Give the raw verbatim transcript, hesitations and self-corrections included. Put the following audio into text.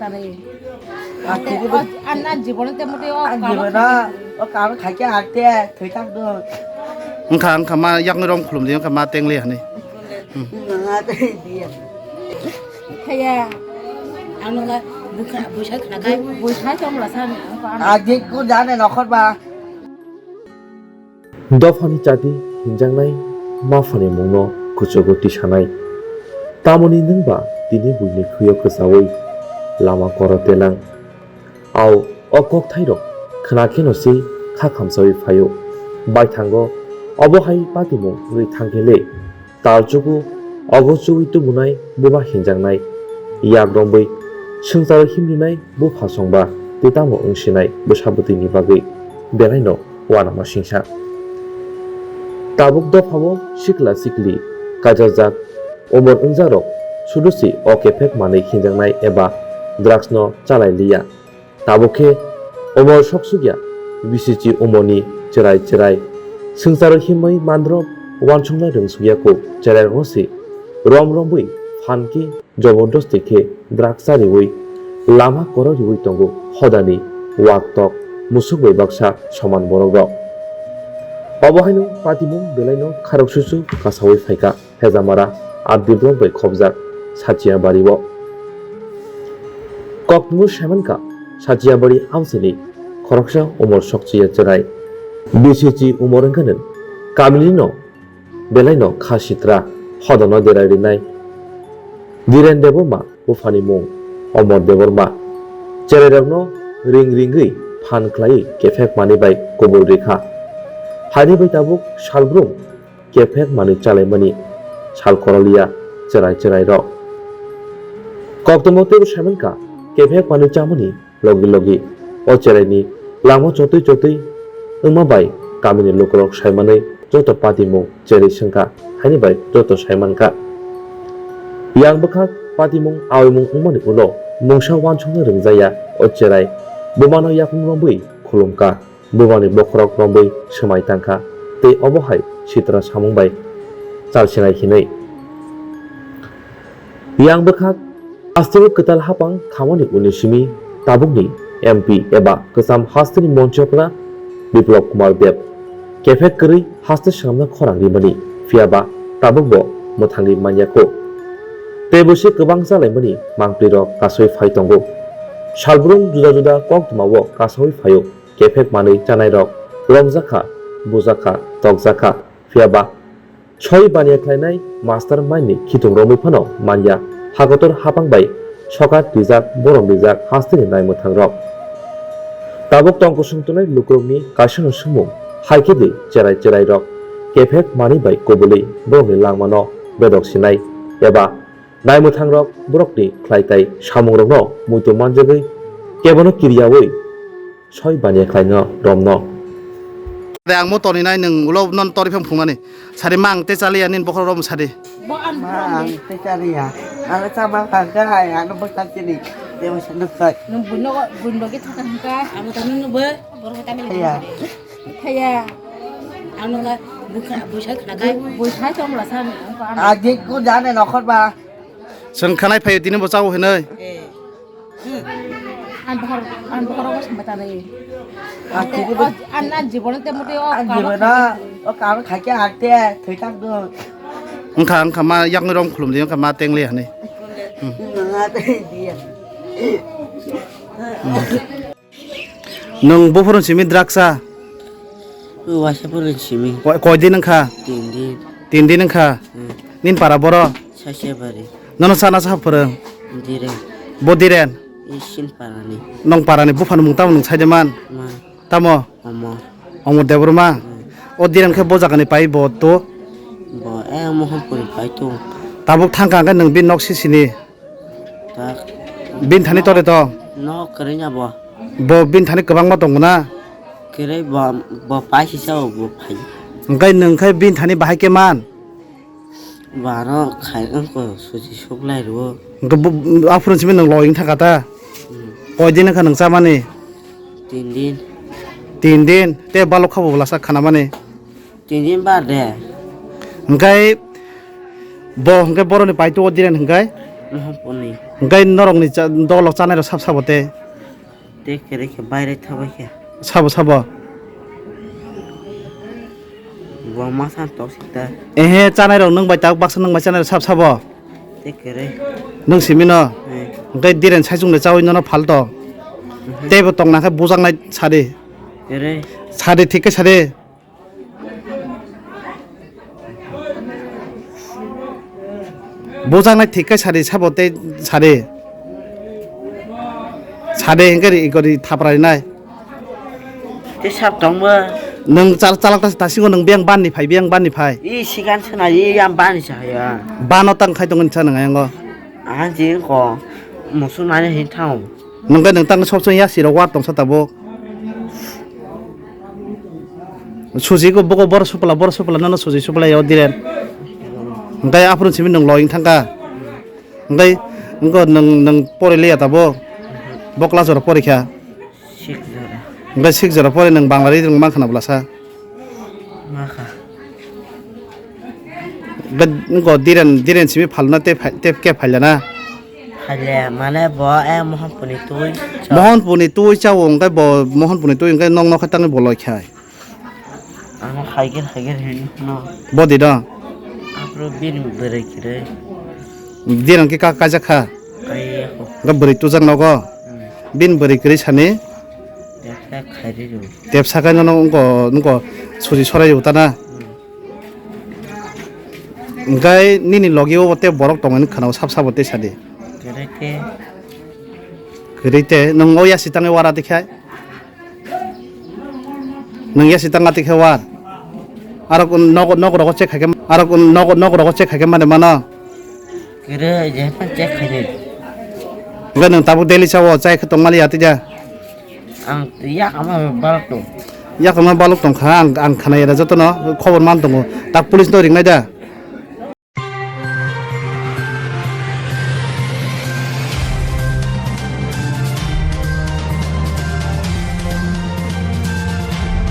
Ang tini bo- An, an jibon te mote o ang karo jibon khaikhe. O karo khaikhe hakte thwi thang do. Wngkha, wngkha ma yakni rom khulum di, wngkha ma tengli hani. Hmm. Nanga tei dia. Khaya. Ang nungla bukha, buisa khna kai. Buisa chong la san. Ang ko ang. Ajik ko jane nokhor ba. Dophani chati hinjaknai, maphani mungno kuchugo tisanai. Tamoni nwngba tini buini khwio kwchaui lama koro telang. Ao, o kokthairok khna kheno se kha khamsaui phaio. Baithango obo hai patimung wngwi thangkhe le, tal chugo ogo chuwi tubunai buba hinjaknai. Yak romwi swngcharo himrinai bupha songba tei tamo wngsinai bwsa bwtwini bagwi belaino uanama singsa. Tabuk dophao sikla sikli kaijakjak umor wngjakrok sudusi o kephek manwi hinjaknai eba drugs no chalai liya. Tabuk khe umor soksukya bisichi umorni cherai cherai swngcharo himwi mandrop uansukna rwngsukya kuk cherairokno se rom romwi phan khe jobordosti khe drugs chariwi lama koro riwi tongo hodani wak tok musuk bai baksa soman borokrok. Obo haino patimung belaino kharok susu kasaui phaikha Hejamara R D block bai khobjak Sachiabari o. Kokmur saimankha Sachiabari amchaini khoroksa umor sokchiya cherai. Bisichi umor wngkha nwng kamini no belaino kha sitra hodano derai rinai. Dhiren Debbarma buphani mung Omor Debbarma. Cherairokno ring ringwi phan khlaiwi kephek manwi bai kubul rikha. Haini bai tabuk salbrum kephek manwi chalaimani sal koroliya cherai cherairok. Koktwma teibo saimankha kephek manwi chamani logi logi o cheraini langma chotwi chotwi wngma bai kamini lukurok saimanwi joto patimung cherwi swngkha, haini bai joto saimankha. Yang bwkhak patimung awimung wngmani ulo mungsa uansukna rwngjakya o cherai bumano yakung romwi khulumkha, bumani bokhorok romwi swmai tangkha tei obo hai sitra samung bai chalsinai hinwi. Yang bwkhak, astego kwtal hapang khamani uni simi tabukni M P eba kwcham hasteni monchokra Biplab Kumar Deb kephek kwrwi haste swnamna khorang rimani, phiyaba tabuk bo mwthangwi manya kho. Teibo se kwbang chalaimani mangpli rok kasui phai tongo. Salbrum juda juda koktwma o kasaui phaio, kephek manwi chanairok romjakha, bujakha, tokjakha, phiyaba soi baniya khlainai master mind ni khitung romwi phano manya, hakotor hapang bai sokat rijak, borom rijak hasteni naimwthang rok. Tabuk tong kusung tongnai lukurokni kaisano swngmung, hai khe de cherai cherai rok kephek manwi bai kubulwi borokni langmano bedok sinai eba naimwthang rok borokni khlai tai samungrokno muitu manjagwi kebono kiriyaui soi baniya khlaino romno. De ang mo toni nai nwng ulo non tori phang phungnani. Sari mang te chaliya nin bokhorok rom sari. Bo ang Ma ang te chaliya. Ang sama kangka hai ano bwsa chini. Dewa sanuk kai. Nwng buino buino gi thaka hangka. Ang tano nwng bo. Borok tami Iya. Thaya. Ang nwng bukha busa khna kai. Busa chom la san. Ajik ko jane nokhor ba. Chwng khanai phaio tini bo chao hinwi. Eh. Ang bokhor, ang bokhorogo sambai tanai. Ang tini bo- Ang, ang jibon te mote o ang karo jibon khaikhe. O karo khaikhe hakte thwi thang do. Wngkha, wngkha ma yakni rom khulum di, wngkha ma tengli hani. Nanga tei dia. Nwng buphuru simi draksa? Waisa phuru simi. Koi, koi din wngkha? Tin din. Tin din wngkha? Hmm. Nin para boro? Sasia bari. Nono sana sa phwrwng? Diren. Bo Diren? Isin parani. Nong parani buphani mung tamo nwng saide man? Man. Tamo? Omor. Omor Debbarma? Hmm. O Diren khe bo jagani pai bo to? Bo e Mohanpuri pai to. Tabuk thangka hwnkhe nwng bini nok sisini? Tak. Bini thani tore to? No, kwrwngya bo. Bo bini thani kwbangma tongo na? Kwrwi bo, bo pai sisa bo phai. Hwnkhe nwng khe bini thani bahai khe man? Baro khai wngko suchi suklai rwo. Hwnkhe bo, aphuru simi nwng loi wng thaka ta? Hmm. Koi din wngkha nwng chamani? Tin din. Tin din? Tei balok kha bo bwlasa khanamani? Tin din bar de. Hwnkhe bo hwnkhe boroni paito o Diren hwnkhe? Mohonpurni. Hwnkhe norokni cha-, dolok chanairok sab sabo tei? Tei kwrwi khe baire thabai khe. Sabo sabo? Bo masa toksik ta. Ehe, chanairok nwng bai tabuk baksa nwng bai chanairok sab sabo? Tei kwrwi. Nwng simi no? Eh. Hwnkhe Diren saichung de chawi nono phalto. Mhm. Teibo tongna khe bujaknai sadi. Kwrwi. Sadi thik khe sadi. Bujaknai thik khe sadi sabo tei sadi. Sadi hwnkhe ri gori thapra rinai. Tei sab tongbo. Nwng chal-, chalak ta tasingo nwng biyang banni phai, biyang banni phai. I sigan swnai, i yang banni sa ya. Bano tang khai tongoni sa nwng ayango. Ang jin ko musulmani hin thang. Nwng khe nwng tang sob somoi yasi rok war tongsa tabuk. Suji ko boko bor supla, bor supla nono suji supla yo Diren. Hwnkhe aphuru simi nwng loing thangkha. Hwnkhe, wngkha nwng, nwng pori liya tabuk? Bo class oro porikha? Six jora. Hwnkhe six jora pori nwng Bangla reading mankha na bwlasa? Makha. Hwnkhe, wngkha Diren, Diren simi phalna tei phai-, tei khe phailana? Phaile, mane bo, eh, Mohanpurni twi. Mohanpurni twi chao, hwnkhe bo Mohanpurni twi hwnkhe nok nokha tangwi bo loikhai. Ano haiger haiger hino. Bodi do? Apro bini bwrwi kwrwi. Diran khe ka kaijak kha? Kaiya kho. Ga bwrwi tujak nogo? Hmm. Bini bwrwi kwrwi sani? Tepsa khairi rw. Tepsa khe nono wngko, wngko suji sorai rw tana? Hmm. Hwnkhe nini logi o tei borok tongmani khwna o sab sabo tei sadi. Kwrwi khe. Kwrwi te, nwng o yasi tangwi wara tikhai? Nwng yasi tang ati khe war. Aro kun nok, nok rogo check khaikhe, aro kun nok, nok rogo check khaikhe mane mano. Kere je pan check khaini. Hwnkhe nwng tabuk daily chawo, chai khe tongmali ati ja. Ang yak ama balok tong. Yak ama balok tong kha, ang, ang khanai da jotono khobor man tongo. Tak police no ringnai da.